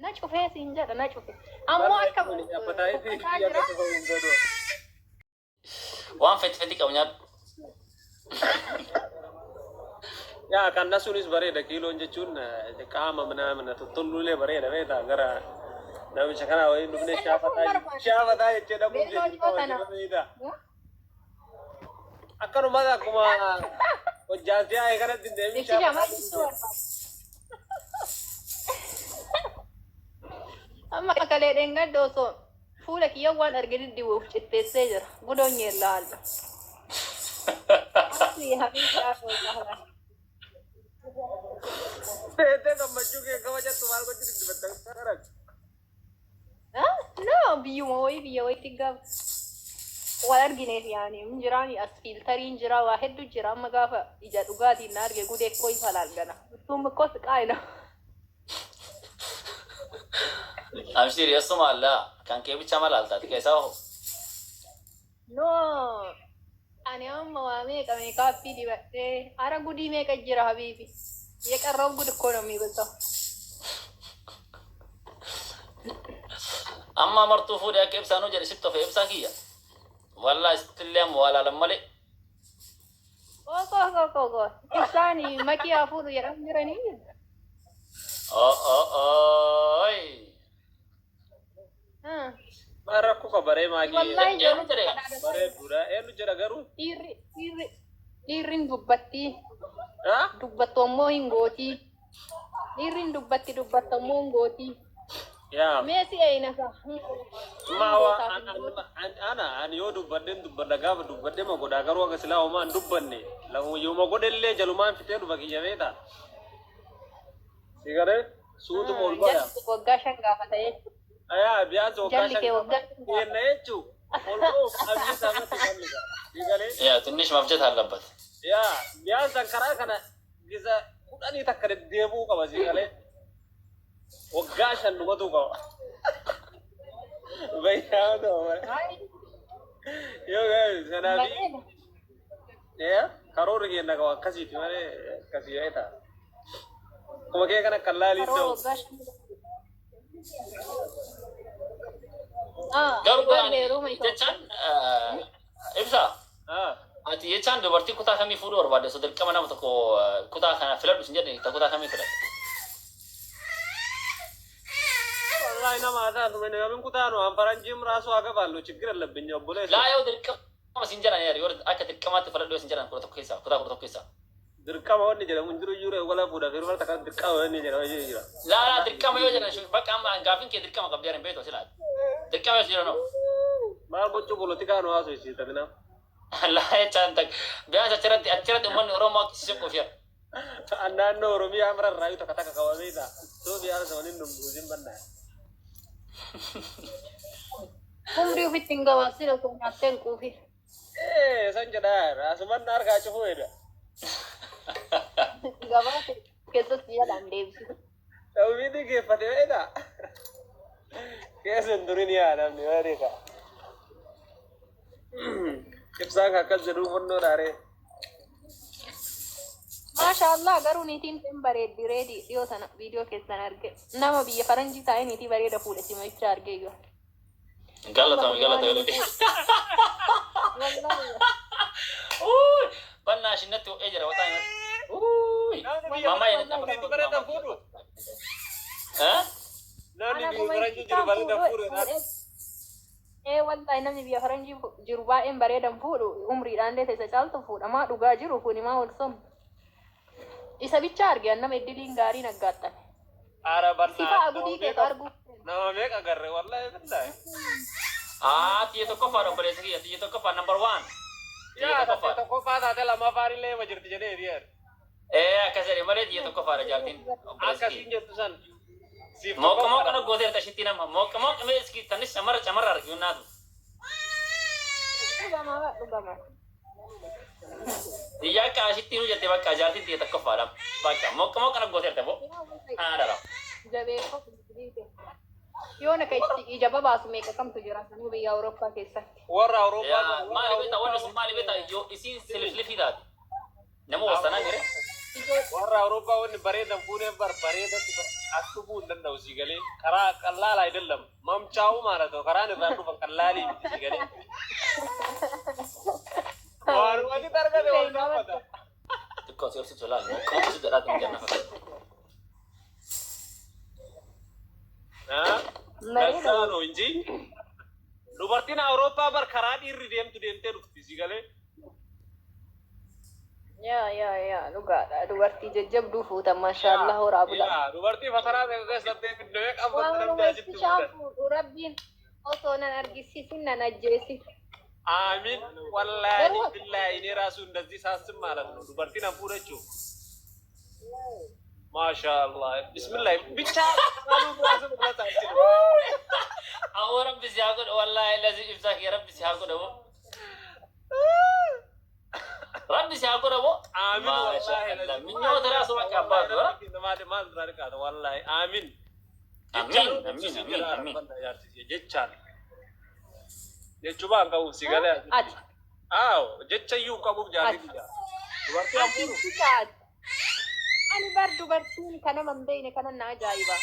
Na cufee siin jedha na cufe. Ammoo akka fokkataa jira. Waan feti feti qabu nyaadhu. Yaa kan nasuunis bareeda kiiloon jechuun qaama minaamin tottolluulee bareeda beektaa gara namicha kanaa waliin dhufnee shaafataa shaafataa jechee dhabuun Beelloo keenya dhiyoo tana. beektaa. Akkanuma akkuma hojjaatee ayee kanatti hin deemin Ibsi jamaa shaafataa jechuu barbaada. Amma kalee dheengadda osoo fuula kiyya waan arge diddibu of citteessee jira. Gudoon yeellaa alla. Asii habiibi afoo. Teetee gammachuu kee kabajattu maal gochuu diddibatta karan. No, biyyuma wayii biyya wayiitti gaafa wal argineef yaani hin jiraani as fiiltariin jira waa hedduu jira amma gaafa ija dhugaatiin na arge gudee koo ifa laalgana. Sun kos qaayina. Abshir yessuma allaa kan kee bicha ma laaltaati keessaa hoo. No, ani amma waa meeqa meekaappii dibadhee ara gudii meeqa jira habiibi. የቀረው ጉድ እኮ ነው የሚበዛው። Amma martuu fuudhee akka ibsaanuu jedhe sitti ofe ibsaa kiyya. Wallaa sittillee amma waa laalan malee. Qoqo qoqo qoqo ibsaan makii haa fuudhu jedhamu jiranii. Oh oh oh. Maal rakkoo qaba ree maakii Wallahi Eenyu ijoolleen jedhe? bareedduudha. Eenyu jedha garuu? Dhiirri dhiirri dhiirri hin dubbatti Ha? dubbattu ammoo hin gootii. Dhiirri hin dubbatti dubbattu ammoo hin gootii. Yaa. Mee si eeyna sa. Maawa ana ani yoo dubbadheen dubbadha gaafa dubbadhe ma godhaa garuu akka silaa homaa hin dubbanne yooma godhellee jalumaan fixee dhufa kiyya beektaa. Si galee suutuma ol baya. Jalli waggaa 5 gaafata jechuudha. Ayaa biyaansi waggaa Jalli 5 kee waggaa 5 gaafata. kenna jechuu ol ba'uuf abdii isaa irratti bal'isa. Si galee Yaa tinnish mafjat አለበት። yaa biyaansi karaa kana gisa 10 takka deddeebi'uu qaba si galee waggaa 5 dhumatuu qaba. Bayyaa ta'u malee. Yoo gaa'e sanaafi Bareeda. yaa karoorri keenya qaba akkasiiti malee akkasii yoo ta'a. Akkuma kee kana kan laaliin Karoora ta'u. waggaa 5. Ah, Garuu dhugaan ani heeruma isa. jechaan ibsa ati jechaan dubartii kutaa kamii fuudhuu barbaadde osoo dirqama nama tokko kutaa kana filadhu sin jedhe ta kutaa kamii filadhu? Wallahi nama haasaa tume namiin kutaa nu an faranjiin raasuu haa gabaallu ችግር የለብኝ obboleessa. Laa yoo dirqama sin jedhan yoo akka dirqamaatti filadhu yoo sin jedhan 11 keessaa kutaa 11 keessaa. Dirqama wanni jedhamu hin jiru iyyuu wala fuudhaaf yeroo takka dirqama wanni jedhamu jiru jira. Laa laa dirqama yoo jedhan bakka amma gaafin kee dirqama qabdee hin beektu silaa. Dirqama yoo jedhan hoo. Maal gochuu polotikaa nu haasofsiisa minaa. Laa jechaan tak biyaansi achirratti achirratti uummanni Oromoo akka si soquuf yaa. Naannoo Oromiyaa mara irraayyuu takka takka qabamee ta'a. Soo biyyaana isa waliin dhumbuusin bannaa. Umrii ofitti hin gabaabsin osoo nyaattee hin quufin. Ee san jedhaa asuman na harkaa cufuu jedha. Gabaa keessatti jalaan deebisisu. Tawfiitii geeffate beektaa? Keessa hin turin yaa namni maali kaa. Ibsaan kan akkas jedhuu fannoo dhaaree. Maasha Allah garuu niitiin hin bareeddi reedi dhiyoo sana viidiyoo keessan arge. Nama biyya faranjii taa'ee niitii bareeda fuudhe simachaa argee jira. Galatoomi galatoomi. Wallahi. Uy, bannaa shinnatti ho'ee jira wataa himatti. Uy, Namni biyya mamaa faranjii jedhe jiru bareeda fuudhu. Eh? Namni Ana biyya kuma faranjii jiru isaan bareeda fuudhu fuudhu. fuudhee ee wallahi namni biyya faranjii jiru baay'een bareedan fuudhu umriidhaan illee isa caaltu fuudha maa dhugaa jiru kuni maa wal somna. Isa bicha arge an nama iddiliin gaariin aggaaxxame. Ara Si bannaa fa'a nama gudii keetu meeqa arguu. nama meeqa agarre wallahi billahi. Ah, tiyya tokkoffaadha obboleessa kiyya tiyya tokkoffaa number one. Tiyya Yaa taate tokkoffaadha. tokkoffaa taate lammaffaan illee ima jirti jedhee diyaar. Ee akkas jedhe malee tiyya tokkoffaadha jaartiin obboleessa Akkasiin kiyya. jettu san siif Mooqa mooqa tokkoffaadha. na gooteerta shitti nama mooqa mooqa mee iski tanis shamarra shamarra argiyuun naatu. Dhugama dhugama. Tiyya akka ashitti nu jette bakka jaartiin tiyya tokkoffaadha. Bakka mooqa mooqa na gooteerta bo. Haadha. Jabeeffatu Yoona ka itti ija babaasu meeqa kamtu jira sanuu biyya Awurooppaa keessatti. Warra Awurooppaa Yaa warra maali beektaa wanni Awurooppaa sun maali beektaa yoo isiin siliflifii taate nama wasanaa jire. Warra Awurooppaa wanni bareedan fuuneen bar bareedatti as dhufuu hin danda'u si galee karaa qallaala አይደለም mamchaa'uu ማለት ነው karaan irraan dhufan qallaalii miti si galee waan walitti argate wal gaafata. Xiqqoo si horsiisu laal. Qaama si jedhaa kan jenna fakkaata. ለዛ ነው እንጂ dubartiin Awurooppaa bar karaa dhiirri deemtu deemtee dhufti si galee. Yaa yaa yaa, dhugaadha. Dubartii jajjabduu fuutan, maashaallah, horaa bulaa. Yaa, dubartii fataraa ta'e keessatti fiddee qabbatte Waan namni asitti ibsishaan fuudhan. Fuudhu rabbiin osoo nan argisiisin nan ajjeesi. አሚን ወላሂ Garuu- ቢላሂ እኔ ራሱ እንደዚህ ሳስብ ማለት ነው dubartiin fuudhachuu ማሻአላህ ቢስሚላህ ብቻ ቃሉ ራሱ መግለጽ አልችልም። Awwa, rabbi si haa godhu, wallaahi lazi ibsaa kee rabbi si haa godhu. Rabbi si haa godhu. አሚን ወላሂ. Maashaallah. Minyoota raasuu bakka abbaatu. ማል ራርቃተ ወላሂ አሚን. Amiin, amiin, amiin, amiin. Jechaan jechumaan qabuuf si galee. Ati. አዎ, jecha iyyuu qabuuf jaartii dubartii Ati hafuuru. ibsishaati. Ani bar dubartiin kana man beekne kana na ajaa'iba.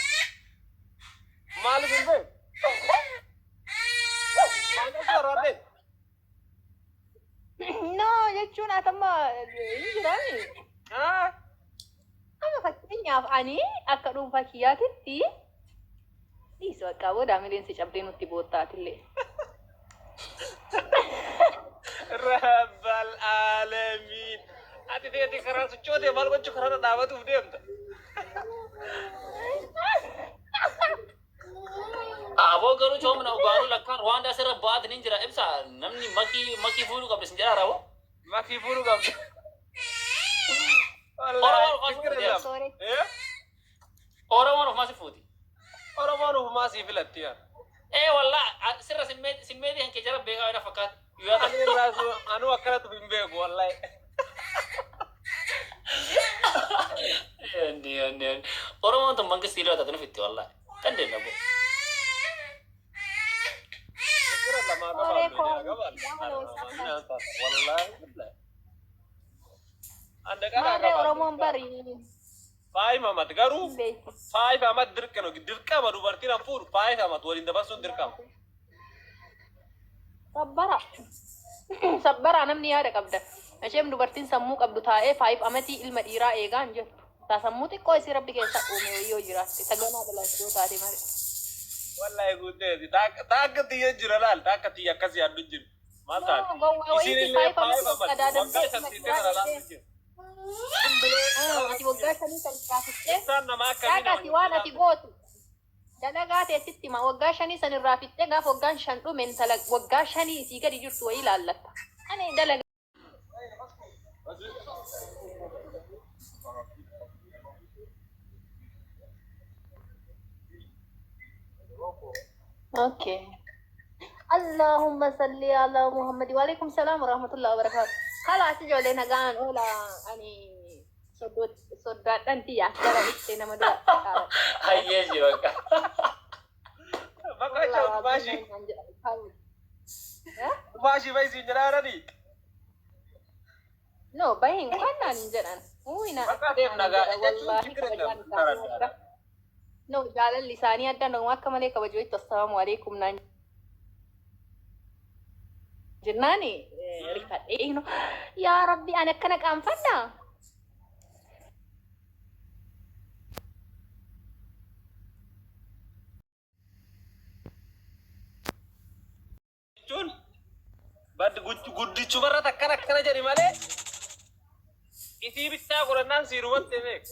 Maaliif hin beeku? Maal barbaadde? No, jechuun ati amma hin jiraani. Amma fakkeenyaaf ani akka dhuunfaa kiyyaatitti dhiisi bakka booda mileensi cabdee nutti boottaatillee. Rabbal aalamiin. Ati teeti karaa sochootee maal gochuu karaa dhaabatuuf deemta? Aboo, garuu coomna ugaanuu lakkaan waan asirra ba'aati ni jira. Ibsa, namni makii makii fuudhuu qabdi sin jedhaa raawwa. Makii fuudhuu qabdi. Oromoon Wallaahi of ችግር የለም። Sorry. Eh? Oromoon ofumaa si fuuti. Oromoon ofumaa sii filatti yaa. Ee wallaa, sirra simmeetii kan kee jara beekaa waan fakkaatu. Ani irraa anuu akkanatti hin beeku wallaahi. Andi andi andi. Oromoon tun mangistii illee taatu ni fitti wallaahi. Kan deemna boo. ችግር የለም. Sorry, Wallaahi wallaahi. Ande kana Maarree Oromoon bari Five amat garuu hin beeku. 5 amat dirqama dirqama dubartiin an fuudhu 5 amat waliin dabarsuun dirqama. Sabbara. Sabbara, namni yaada qabda. Isheen dubartiin sammuu qabdu taa'ee 5 amatii ilma dhiiraa eegaa hin jettu. Taa sammuu xiqqoo isii rabbi keessa uume yoo jiraatte taganaa dhalachuu taate malee. Wallahi guuteeti taakka tiyya jira laal taakka tiyya akkas yaaddu jiru. Maal taate? Gowwaa Isiin wayiiti illee 5 5 amatii amat qadaadamtee waggaa ilma shan dhiiraa siitee kana eegdee. laaltu jiru. Ati waggaa 5 kan kaasiftee Isaan nama akkamii Dhaqa ati waan ati gootu dalagaa teessitti hima waggaa 5 san irraa fixxee gaafa waggaan 5 dhume intala waggaa 5 isii gadi jirtu wayii laallatta. Ani dalagaa. Okay. اللهم صل على محمد وعليكم السلام ورحمة الله وبركاته. خلاص ijoollee nagaan oola, ani soddaadhaan tiyya gara ibsee nama dura. Hayyee ji bakka. Bakka jecha baashii baashii baay'isiin jedhaa. No, bahin kan naan hin jedhan. Uy, na. Bakka deem nagaa jechuun Wallahi ችግር የለም. kabajaan isaanii adda. No, jaalalli isaanii adda, nama akka malee kabaju itti assalaamu alaikum naan jennaani rifadhee yaa rabbi ani akkana qaanfadhaa. Jechuun baddi guddichumarratti akkana akkana jedhi malee isii bittaa godhannaan siirumatti beek.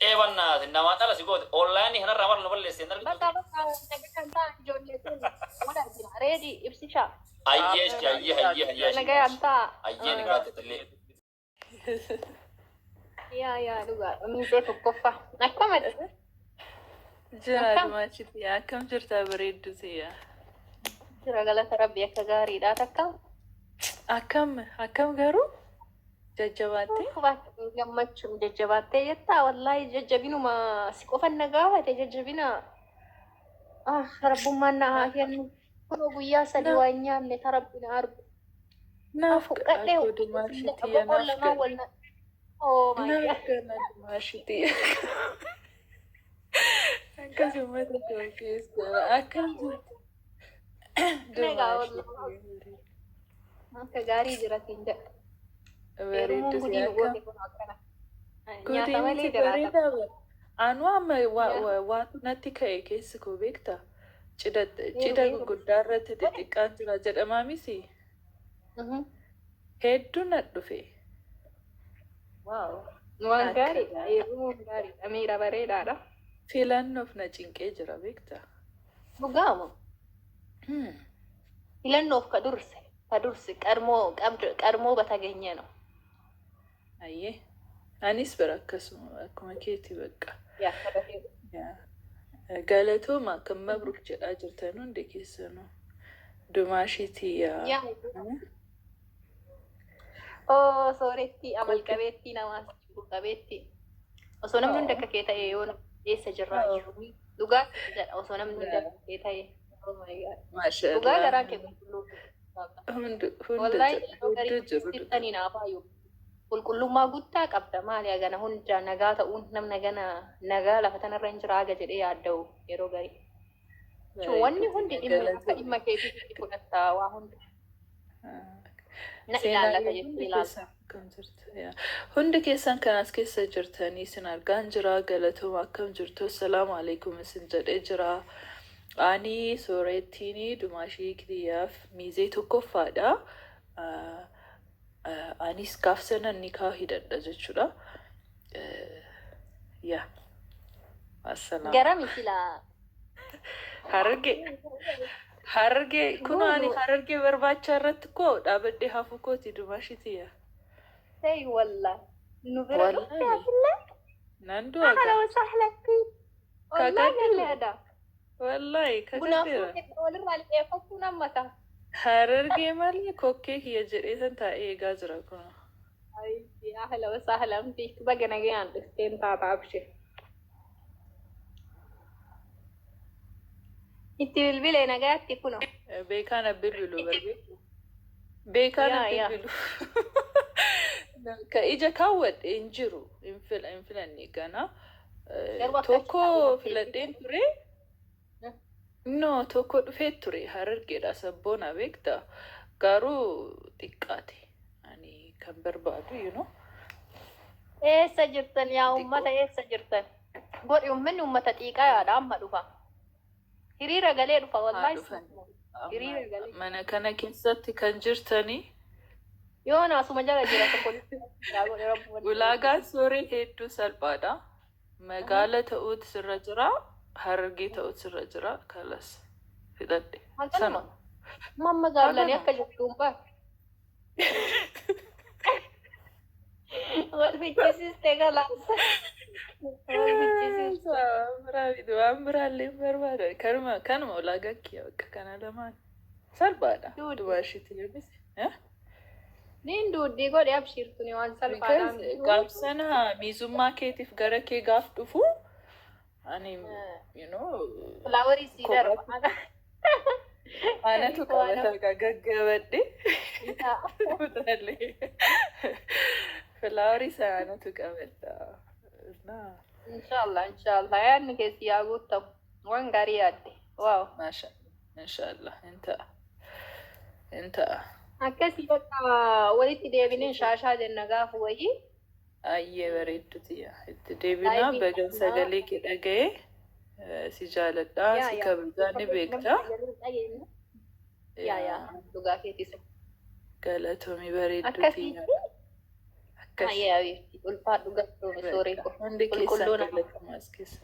Ee bannaati namaa dhala si goote onlaayinii kanarraa mara nu balleessee hin argitu. Bakka bakka nagaan ta'a ijoollee kun wal argina. Reedi ibsishaa. Hayyee hayyee hayyee hayyee. Nagaan ta'a. Hayyee nagaa illee. Yaa yaa, dhugaa miisee tokkoffaa. Akkamadha? Jira. Akkam? Adumaachiti akkam jirta bareeddu siya? Jira, galata rabbi, akka gaariidha takka. Akkam akkam garuu jajjabaatte? Gammachuun jajjabaattee jettaa, wallaahi jajjabinuma si qofan na gaafate jajjabina. Ah, rabbummaan na haa kennu. Kunoo guyyaa 3 waa hin nyaanne ta rabbi na argu. Naaf Fudhadhee godhumaachiti boqon naaf lamaan godhe. wal na Oh my Nama God. kana maashiti. Akkasumatti keessa akkam jirtu? Nagaa Dumaashiti. wallahi. Akka gaarii jiratiin jedha. Heerumuun Bareeddu si gudii nu akkam. goote kun akkana. Gudii Nyaata malee miti jiraata. bareedaa bara. Anuu amma waatu natti ka'e keessi koo beektaa? Cidha cidha Heeru heeru. gurguddaa irratti xixiqqaan jira jedhamaa miti. Hedduu na dhufe. Wow. Waan Akka gaariidha. Heerumuun gaariidha. Miira bareedaadha. Filannoof na cinqee jira beektaa? Dhugaama. Filannoof ka durse ቀድሞ በተገኘ ነው። Ayyee. Anis bara akkasuma akkuma keeti bakka. Yaa. Yaa. Galatooma kan mabruk jedhaa jirtan hundi keessanuu. Dumaashiitii yaa. Yaa. Oo, sooretti amal qabeettii namaas qabeettii. Osoo namni hundi akka kee ta'e yoo eessa jirraa jiru. Dhugaa jedha osoo namni hundi akka kee ta'e. Oh my God. Dhugaa garaan kee qulqulluu. Hunda hunda Wallahi jira yeroo garii hedduu jiru dhugaa. sittanii naaf hayu. Qulqullummaa guddaa qabda maali hagana hunda nagaa ta'uun namna gana nagaa lafa tanarra hin jira haga jedhee yaadda'u yeroo garii. Wanni hundi dhimma akka dhimma keetiitti fudhatta waa hunda. Na ilaallata Seenaalee jettee hundi ilaalta. keessan akkam jirtu? Yaa. Hundi keessan kan as keessa jirtanii isin argaan jira. Galatooma akkam jirtu? Assalaamu alaikum isin jedhee jira. Ani soorettiin dumaashii kiyyaaf miizee tokkoffaadha. Ah, ah, anis gaaf sana nikaa hidhadha jechuudha. Yaa. Assalaam. Garami silaa. Harargee. Harargee kun ani Guutuu. Harargee barbaacha irratti koo dhaabadhee hafuu kooti dumaashii tiyya. Hey wallah. Nu bira dhufte Wallahi. asillee. Nan du'a أهلا gaa. وسهلا فيك. والله Kakadheera. galleedha. Wallahi Bunaaf kakadheera. walirraa liqeeffachuun hammata. Harargee malee kokkee kiyya jedhee san taa'ee eegaa jira kun. أهلا وسهلا فيك. Baga nagayaan dhufteen taata abshir. Itti bilbilee nagaatti kuno. Beekaan bilbilu barbe. Beekaan Yaa yaa. bilbilu. Ka ija kaawwadhe hin jiru hin filanne gana. Garuu akka Tokko achi filadheen ture. No, tokko dhufee ture Harargeedha sabboona beekta. Garuu xiqqaate. Ani kan barbaadu. Eessa jirtan yaa Xiqqoo. uummata eessa jirtan? Godhi uummanni uummata xiiqaadha amma dhufa. Hiriira galee dhufa Haa wallahi. dhufan. Hiriira galee. Mana kana keessatti kan jirtanii Yoona asuma jala jira tokko. Yaa godhe rabbu waliin. Ulaagaan sooree hedduu salphaadha. Magaala ta'uutu sirra jira, Harargee ta'uutu sirra jira. Kalas fixadhe. Haganuma. Sanuma. Mamma gaallanii Haganuma. akka jirtuun baa. Wal fichisiiste galaas. Wal fichisiiste. Waan biraa miti, waan biraallee hin barbaadu. Kanuma ulaagaan kiyya bakka kana lamaan. Salphaadha. Duudhi. Dubaashiitti deebise. Niin duudhii godhe abshiirtuni waan salphaadhaan. Because gaaf sana miizummaa keetiif gara kee gaaf dhufu ani Flowerii sii darba. Anatu qabata gaggabadhe. Utaalee. Flowerii sana anatu qabadha. Naa. Inshallah, inshallah. Yaadni keessi yaa guutamu. Waan gaarii yaadde. Wow. Maasha inshallah hin ta'a. Hin ta'a. Akkasii bakka walitti deebinee shaashaa jenna gaafu wayii. Ayyee bareedduti itti deebinaa Liveii bagan qabnaa. sagalee kee dhaga'ee si jaaladhaa Yaa si yaa. kabajaa ni beektaa. Yaa yaa. Dhugaa keetis. Galatoomii bareedduti. Akkasitti. Akkas. Ayyee abeetti. Ulfaadhu galatoome sooree koo. Hundi keessan Qulqulluu nama. galatoomaa as keessa.